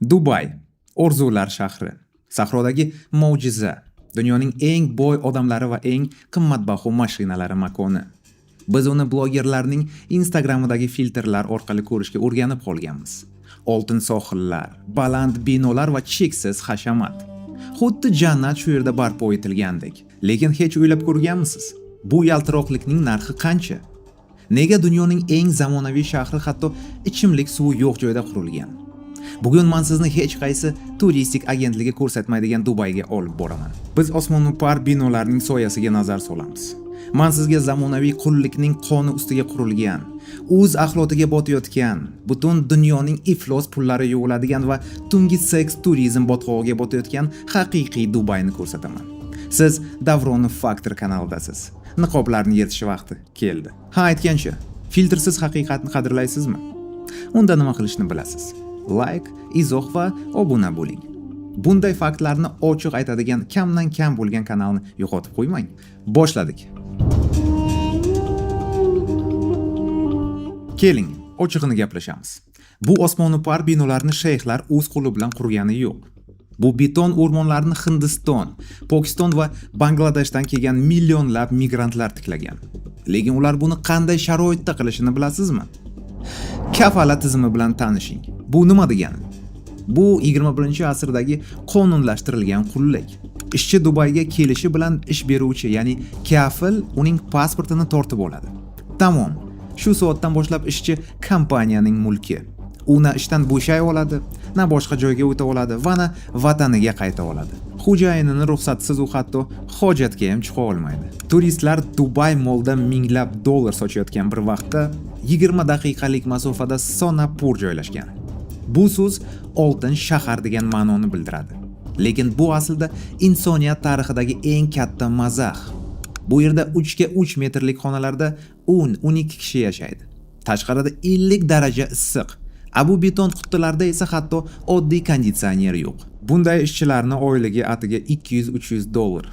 Dubay orzular shahri. Sahrodagi mo'jiza. Dunyoning eng boy odamlari va eng qimmatbaho mashinalari makoni. Biz uni blogerlarning Instagramidagi filtrlar orqali ko'rishga o'rganib qolganmiz. Oltin sohillar, baland binolar va cheksiz hashamat. Xuddi jannat shu yerda barpo etilgandek. Lekin hech o'ylab ko'rganmisiz? Bu yaltiroqlikning narxi qancha? Nega dunyoning eng zamonaviy shahri hatto ichimlik suvi yo'q joyda qurilgan? Bugun men sizni hech qaysi turistik agentligi ko'rsatmaydigan Dubayga olib boraman. Biz osmono'par binolarning soyasiga nazar solamiz. Men sizga zamonaviy qullikning qoni ustiga qurilgan, o'z axlotiga botayotgan, butun dunyoning iflos pullari yuviladigan va tungi seks turizm botqog'iga botayotgan haqiqiy Dubayni ko'rsataman. Siz Davronov Factor kanalidasiz. Niqoblarni yirtish vaqti keldi. Ha, aytgancha, filtrsiz haqiqatni qadrlaysizmi? Unda nima qilishni bilasiz. Like, izoh va obuna bo'ling. Bunday faktlarni ochiq aytadigan kamdan kam bo'lgan kanalni yo'qotib qo'ymang. Boshladik. Keling, ochig'ini gaplashamiz. Bu osmono'par binolarni shayxlar o'z qo'li bilan qurgani yo'q. Bu beton o'rmonlarni Hindiston, Pokiston va Bangladeshdan kelgan millionlab migrantlar tiklagan. Lekin ular buni qanday sharoitda qilishini bilasizmi? Kafala tizimi bilan tanishing. Bu nima degani? Bu 21-asrdagi qonunlashtirilgan qullik. Ishchi Dubayga kelishi bilan ish beruvchi, ya'ni kafil uning pasportini tortib oladi. Tamom. Shu soatdan boshlab ishchi kompaniyaning mulki. U na ishdan bo'shay oladi, na boshqa joyga o'ta oladi va na vataniga qayta oladi. Xo'jayinini ruxsatisiz u hatto hojatga ham chiqa olmaydi. Turistlar Dubay molda minglab dollar sochayotgan bir vaqtda 20 daqiqalik masofada Sonapur joylashgan. Bu so'z oltin shahar degan ma'noni bildiradi. Lekin bu aslida insoniyat tarixidagi eng katta mazax. Bu yerda 3 ga 3 metrlik xonalarda 10-12 kishi yashaydi. Tashqarida 50 daraja issiq. A bu beton qutilarda esa hatto oddiy konditsioner yo'q. Bunday ishchilarni oyligi atiga 200-300 dollar.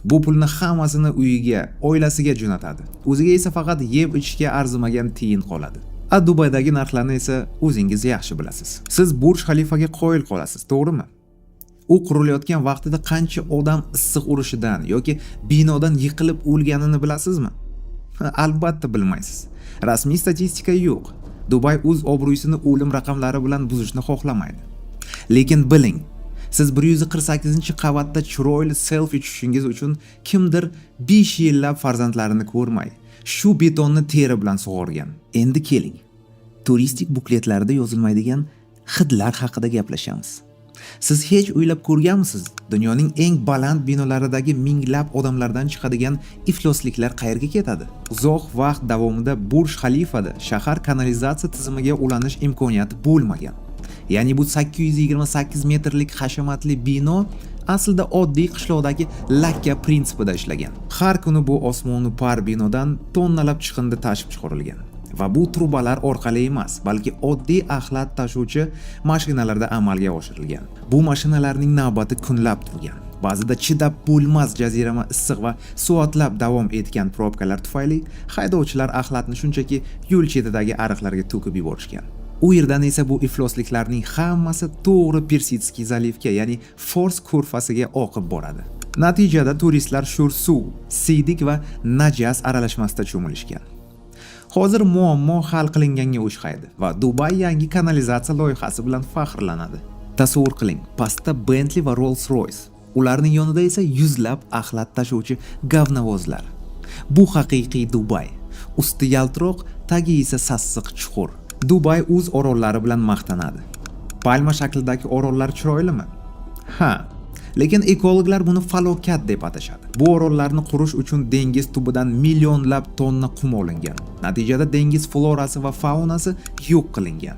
Bu pulni hammasini uyiga, oilasiga jo'natadi. O'ziga esa faqat yeb ichishga arzimagan tiyin qoladi. A Dubaydagi narxlarni esa o'zingiz yaxshi bilasiz. Siz Burj Xalifaga qoyil qolasiz, to'g'rimi? U qurilayotgan vaqtida qancha odam issiq urishidan yoki binodan yiqilib o'lganini bilasizmi? Ha, albatta bilmaysiz. Rasmiy statistika yo'q. Dubay o'z obro'sini o'lim raqamlari bilan buzishni xohlamaydi. Lekin biling, siz 148-qavatda chiroyli selfi tushishingiz uchun kimdir 5 yillab farzandlarini ko'rmay, shu betonni teri bilan sug'organ. Endi keling, turistik bukletlarda yozilmaydigan hidlar haqida gaplashamiz. Siz hech o'ylab ko'rganmisiz? Dunyoning eng baland binolaridagi minglab odamlardan chiqadigan iflosliklar qayerga ketadi? Uzoq vaqt davomida Burj Xalifada shahar kanalizatsiya tizimiga ulanish imkoniyati bo'lmagan. Ya'ni bu 828 metrlik hashamatli bino aslida oddiy qishloqdagi lakka prinsipida ishlagan. Har kuni bu osmono'par binodan tonnalab chiqindi tashib chiqarilgan. Va bu trubalar orqali emas, balki oddiy axlat tashuvchi mashinalarda amalga oshirilgan. Bu mashinalarning navbati kunlab turgan. Ba'zida chidab bo'lmas jazirama issiq va soatlab davom etgan probkalar tufayli haydovchilar axlatni shunchaki yo'l chetidagi ariqlarga to'kib yuborishgan. U yerdan esa bu iflosliklarning hammasi to'g'ri Персидский залив ga, ya'ni Fors ko'rfaziga oqib boradi. Natijada turistlar sho'r suv, siydik va najas aralashmasida cho'milishgan. Hozir muammo hal qilinganga o'xshaydi va Dubay yangi kanalizatsiya loyihasi bilan faxrlanadi. Tasavvur qiling, pastda Bentley va Rolls-Royce, ularning yonida esa yuzlab axlat tashuvchi gavnavozlar. Bu haqiqiy Dubay. Usti yaltiroq, tagi esa sassiq chuqur. Dubay o'z orollari bilan maqtanadi. Palma shaklidagi orollar chiroylimi? Ha, lekin ekologlar buni falokat deb atashadi. Bu orollarni qurish uchun dengiz tubidan millionlab tonna qum olingan. Natijada dengiz florasi va faunasi yo'q qilingan.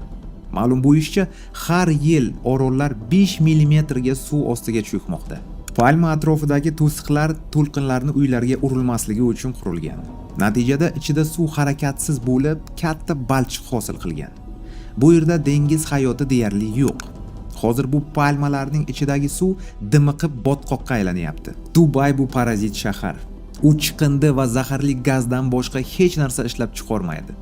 Ma'lum bo'lishicha, har yil orollar 5 millimetrga suv ostiga cho'kmoqda. Palma atrofidagi to'siqlar to'lqinlarni uylarga urilmasligi uchun qurilgan. Natijada ichida suv harakatsiz bo'lib, katta balchiq hosil qilgan. Bu yerda dengiz hayoti deyarli yo'q. Hozir bu palmalarning ichidagi suv dimiqib botqoqqa aylanyapti. Dubay bu parazit shahar. U chiqindi va zaharli gazdan boshqa hech narsa ishlab chiqarmaydi.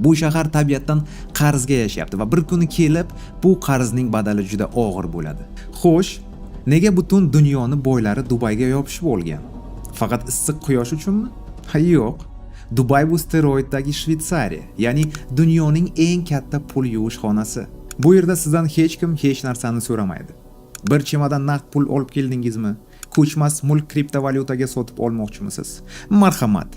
Bu shahar tabiatdan qarzga yashayapti va bir kuni kelib bu qarzning badali juda og'ir bo'ladi. Xo'sh, nega butun dunyoni boylari Dubayga yopishib olgan? Faqat issiq quyosh uchunmi? Ha, yo'q. Dubay bu steroiddagi Shvetsariya, ya'ni dunyoning eng katta pul yuvish xonasi. Bu yerda sizdan hech kim hech narsani so'ramaydi. Bir chemodan naqd pul olib keldingizmi? Ko'chmas mulk kriptovalyutaga sotib olmoqchimisiz? Marhamat.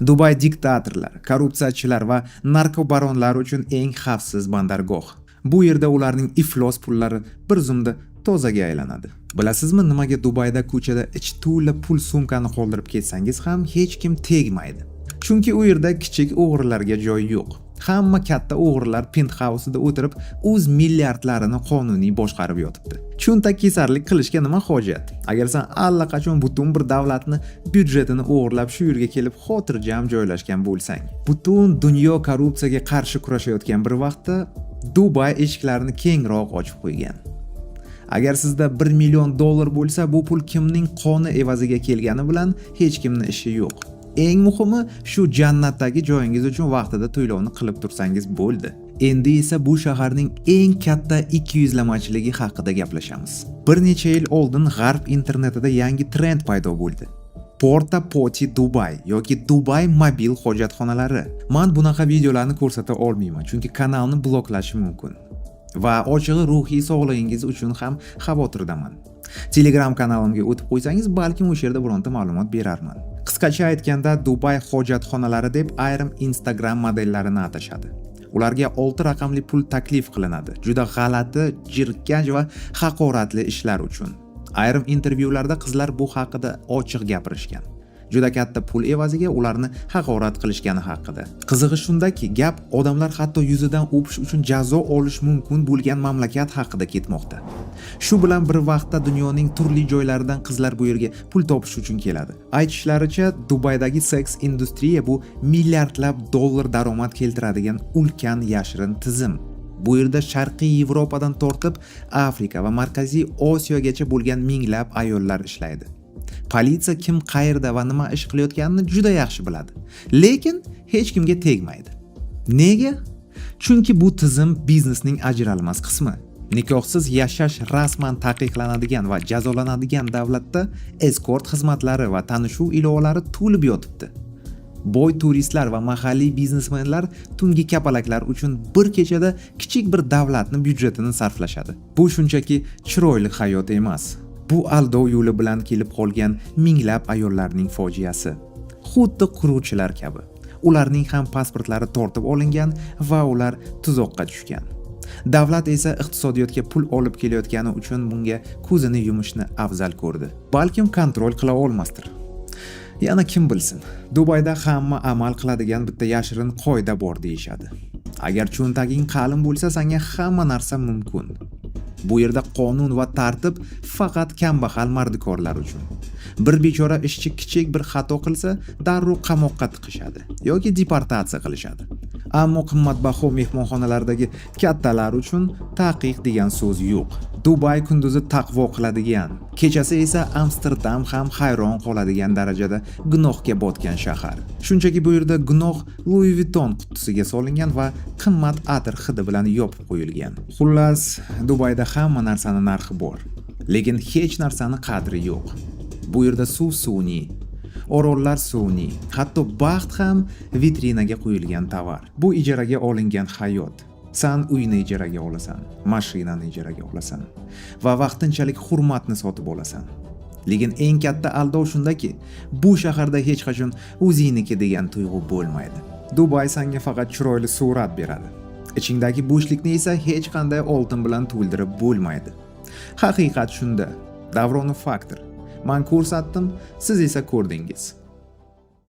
Dubay diktatorlar, korrupsiyachilar va narkobaronlar uchun eng xavfsiz bandargoh. Bu yerda ularning iflos pullari bir zumda tozaga aylanadi. Bilasizmi, nimaga Dubayda ko'chada ichi to'la pul sumkani qoldirib ketsangiz ham hech kim tegmaydi? Chunki u yerda kichik o'g'rilarga joy yo'q. Hamma katta o'g'rilar penthausida o'tirib, o'z milliardlarini qonuniy boshqarib yotibdi. Cho'ntak kesarlik qilishga nima hojat? Agar sen allaqachon butun bir davlatni byudjetini o'g'irlab shu yerga kelib xotirjam joylashgan bo'lsang. Butun dunyo korrupsiyaga qarshi kurashayotgan bir vaqtda Dubay eshiklarini kengroq ochib qo'ygan. Agar sizda 1 million dollar bo'lsa, bu pul kimning qoni evaziga kelgani bilan hech kimni ishi yo'q. Eng muhimi, shu jannatdagi joyingiz uchun vaqtida to'lovni qilib tursangiz bo'ldi. Endi esa bu shaharning eng katta ikkiyuzlamachiligi haqida gaplashamiz. Bir necha yil oldin g'arb internetida yangi trend paydo bo'ldi. Porta Potty Dubay yoki Dubay mobil hojatxonalari. Man bunaqa videolarni ko'rsata olmayman, chunki kanalni bloklashi mumkin. Va ochig'i, ruhiy sog'lig'ingiz uchun ham xavotirdaman. Telegram kanalimga o'tib qo'ysangiz, balkim o'sha yerda bironta ma'lumot berarman. Qisqacha aytganda, Dubay hojatxonalari deb ayrim Instagram modellarini atashadi. Ularga 6 raqamli pul taklif qilinadi. Juda g'alati, jirkanch va haqoratli ishlar uchun. Ayrim intervyularda qizlar bu haqida ochiq gapirishgan. Juda katta pul evaziga ularni haqorat qilishgani haqida. Qizig'i shundaki, gap odamlar hatto yuzidan o'pish uchun jazo olish mumkin bo'lgan mamlakat haqida ketmoqda. Shu bilan bir vaqtda dunyoning turli joylaridan qizlar bu yerga pul topish uchun keladi. Aytishlaricha, Dubaydagi seks industriya bu milliardlab dollar daromad keltiradigan ulkan yashirin tizim. Bu yerda Sharqiy Yevropadan tortib Afrika va Markaziy Osiyogacha bo'lgan minglab ayollar ishlaydi. Politsiya kim qayerda va nima ish qilayotganini juda yaxshi biladi. Lekin hech kimga tegmaydi. Nega? Chunki bu tizim biznesning ajralmas qismi. Nikohsiz yashash rasman taqiqlanadigan va jazolanadigan davlatda eskort xizmatlari va tanishuv ilovalari to'lib yotibdi. Boy turistlar va mahalliy biznesmenlar tungi kapalaklar uchun bir kechada kichik bir davlatni byudjetini sarflashadi. Bu shunchaki chiroyli hayot emas. Bu aldov yo'li bilan kelib qolgan minglab ayollarning fojiasi. Xuddi quruvchilar kabi. Ularning ham pasportlari tortib olingan va ular tuzoqqa tushgan. Davlat esa iqtisodiyotga pul olib kelayotgani uchun bunga ko'zini yumishni afzal ko'rdi. Balkim kontrol qila olmasdir. Yana kim bilsin. Dubayda hamma amal qiladigan bitta yashirin qoida bor deyishadi. Agar cho'ntaging qalin bo'lsa, senga hamma narsa mumkin. Bu yerda qonun va tartib faqat kambag'al mardikorlar uchun. Bir bechora ishchi kichik bir xato qilsa, darrov qamoqqa tiqishadi yoki deportatsiya qilishadi. Ammo qimmatbaho mehmonxonalardagi kattalar uchun taqiq degan so'z yo'q. Dubay kunduzi taqvo qiladigan, kechasi esa Amsterdam ham hayron qoladigan darajada gunohga botgan shahar. Shunchaki bu yerda gunoh Louis Vuitton qutisiga solingan va qimmat atir hidi bilan yopib qo'yilgan. Xullas, Dubayda hamma narsani narxi bor, lekin hech narsani qadri yo'q. Bu yerda suv sun'iy, orollar sun'iy, hatto baxt ham vitrinaga qo'yilgan tovar. Bu ijaraga olingan hayot. San uyni ijaraga olasan, mashinani ijaraga olasan va vaqtinchalik hurmatni sotib olasan. Lekin eng katta aldov shundaki, bu shaharda hech qachon o'zingniki degan tuyg'u bo'lmaydi. Dubay senga faqat chiroyli surat beradi. Ichingdagi bo'shlikni esa hech qanday oltin bilan to'ldirib bo'lmaydi. Haqiqat shunda. Davronov Faktor. Man ko'rsatdim, siz esa ko'rdingiz.